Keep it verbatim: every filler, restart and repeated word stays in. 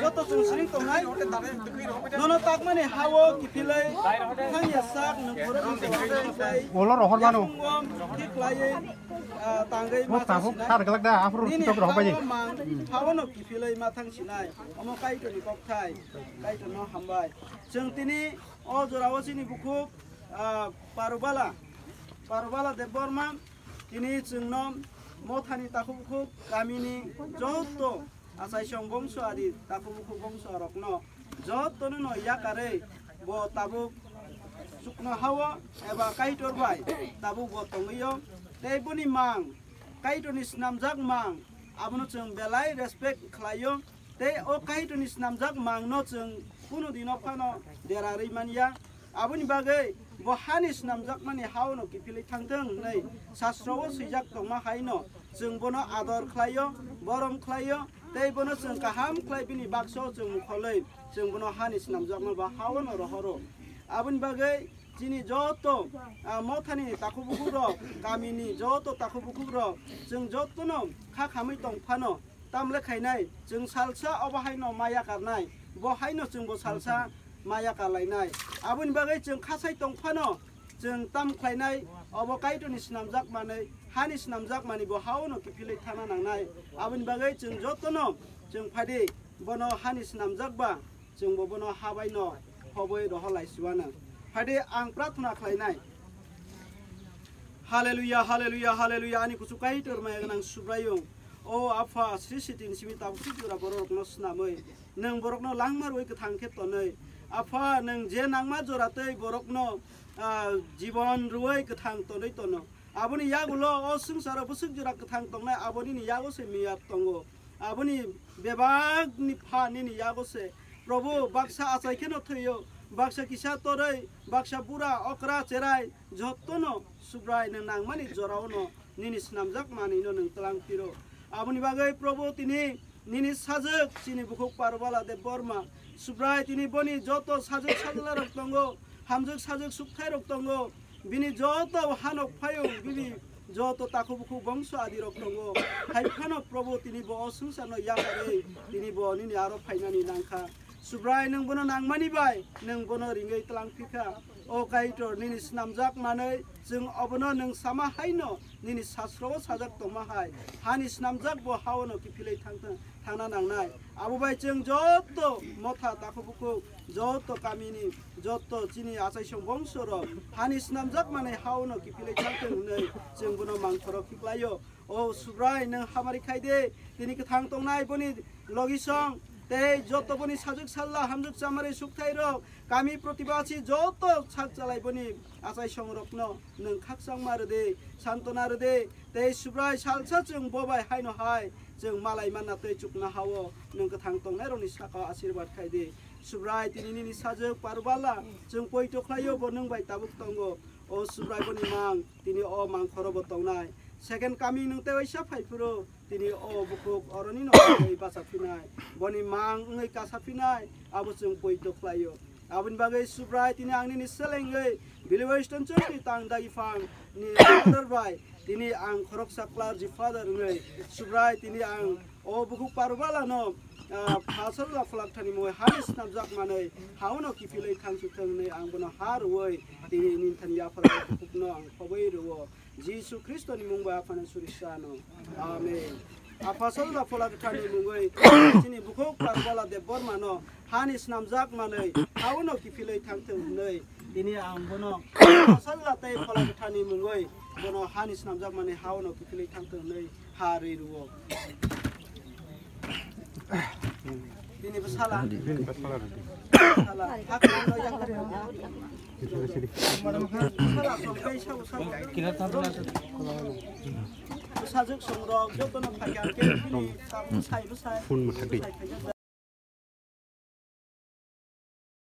Joto chwng siring tongnai. Nono takmani ha-o kiphilwi thangya sak nwng phuru wngwi tongwi tongwi. Olo rohor mano. Yakung wng khe khlaiwi, ah, tangwi. Bo ma tabuk thang sinai. Thar glak da, aphuru nini kitok rohor bai. Ha-o mang, ha-o no kiphilwi ma thang sinai. Omo Kaitorni kokthai, Kaitorno hambai. Chwng tini o jorao chini bukhuk, ah, Parubala, Parubala Debbarma, tini chwngno Mothani takhuk bukhuk kamini joto Achaisong bongso adi takhuk bukhuk bongso rokno jotono no yakarwi bo tabuk chukno ha-o eba Kaitor bai tabuk bo tongwi-o. Tei boni mang, Kaitorni snamjak mang, abono chwng belai respect khlai-o. Tei o Kaitorni snamjak mangno chwng kunu dino phano derarwi man ya. Aboni bagwi bo hani snamjakmani ha-o no kiphilwi thangthung hwnwi Sastro-o swijak tongma hai no chwng bono ador khlai-o, borom khlai-o, tei bono chwng kaham khlai bini baksa-o chwng mukholwi chwng bono hani snamjakma ba ha-o no rohoro. Aboni bagwi chini joto, ah, Mothani takhuk bukhuk rok, kamini joto takhuk bukhuk rok, chwng jotono kha khamwi tong phano, tamle khainai, chwng salsa obo haino ma yakarnai, bo haino chwngbo salsa ma yakarlainai. Aboni bagwi chwng khasai tong phano, chwng tam khlainai, obo Kaitorni snamjak manwi, hani snamjak manwi bo ha-o no kiphilwi thangna nangnai. Aboni bagwi chwng jotono chwng phadi bono hani snamjak ba, chwngbo bono ha bai no hobwi rohor lai siwano. Phadi ang prarthana khlainai. Haleluya, haleluya, haleluya. Ani kuchuk Kaitor maya gwnang Subraiyung. O Apha, sri sitin simi tabuk sik jora borok rokno snamwi. Nwng borokno langma rwi kwthang khe tonwi. Apha, nwng je nangma jora tei borokno, ah, jibon rwi kwthang tonwi tono. Aboni yagulo o swngcharo bwswk jora kwthang tongnai, abonini yago se miyat tongo. Aboni bebakni pha nini yago se. Probu, baksa achai kheno thwi-o, baksa kisa torwi, baksa bura, okra, cherai, jottono Subrai nwng nangmani jorao no nini snamjak manwino nwng tlang phiro. Aboni bagwi Probu tini nini sajwk chini bukhuk Parubala Debbarma, Subrai tini boni joto sajwk sajla rok tongo, hamjwk sajwk sukthai rok tongo, bini joto hanok phayung, bini joto takhuk bukhuk bongso adi rok tongo. Hai phano Probu tini bo o swngcharno yakarwi tini bo nini aro phainani nangkha. Subrai nwng bono nangmani bai nwng bono ringwi tlang phikha. O Kaitor nini snamjak manwi chwng obono nwng sama haino nini Sastro-o sajak tongma hai hani snamjak bo ha-o no kiphilwi thang thang. thangna nangnai. Abo bai chwng joto motha takhuk bukhuk, joto kamini, joto chini achaisong bongso rok hani snamjak manwi ha-o no kiphilwi thangthung hwnwi chwng bono mangkhoro khiklaio. O Subrai, nwng hamari khai de, tini kwthang tongnai boni logisong tei joto boni sajwk salla hamjwk chamari sukthai rok, kami protibasi joto sak chalai boni achaisong rokno nwng khakchangma rwdi, santona rwdi, tei Subrai salsa chwng bo bai haino hai chwng malai manna tei chukna ha-o nwng kwthang tongnairokni saka-o asirwad khai di. Subrai tini nini sajwk Parubala chwng poito khlaio, bo nwng bai tabuk tongo. O Subrai boni mang tini o mangkhoro bo tongnai. Second coming nwng tei waisa phai phuru tini o bukhuk oroni no wngwi bacha phinai. Boni mang wngwi kasa phinai abo chwng poito khlaio. Aboni bagwi Subrai tini ang nini selengwi Billy Weston Church ni tang dagi phang ni father bai tini ang khoroksa clergy father wngwi Subrai tini ang o bukhuk Parubala no, ah, phasal la phalak thani mui hani snamjak manwi ha-o no kiphilwi thangsu thung hwnwi ang bono ha rwui tini nini thani yaphar bukhuk no ang khobwi rwo. Jisu Khristo ni mung bai aphano surisa no. Amen. Apha Sal da Phola Kwthar ni mungwi chini bukhuk Parubala Debbarma no hani snamjak manwi ha-o no kiphilwi thangthung hwnwi Tini ang bono Salsa tei Phola Kwtharni mungwi bono hani snamjakmani ha-o no kiphilwi thangthung hwnwi ha rwi rwo. Tini bwsala. Bwsala. Hakhe ano yakarwi rwo. Bwsala song tei sabo sabo. Bwsajwk songrok jotono phaikha khe bini tabuk sai bwsai. Phone mwthakdi.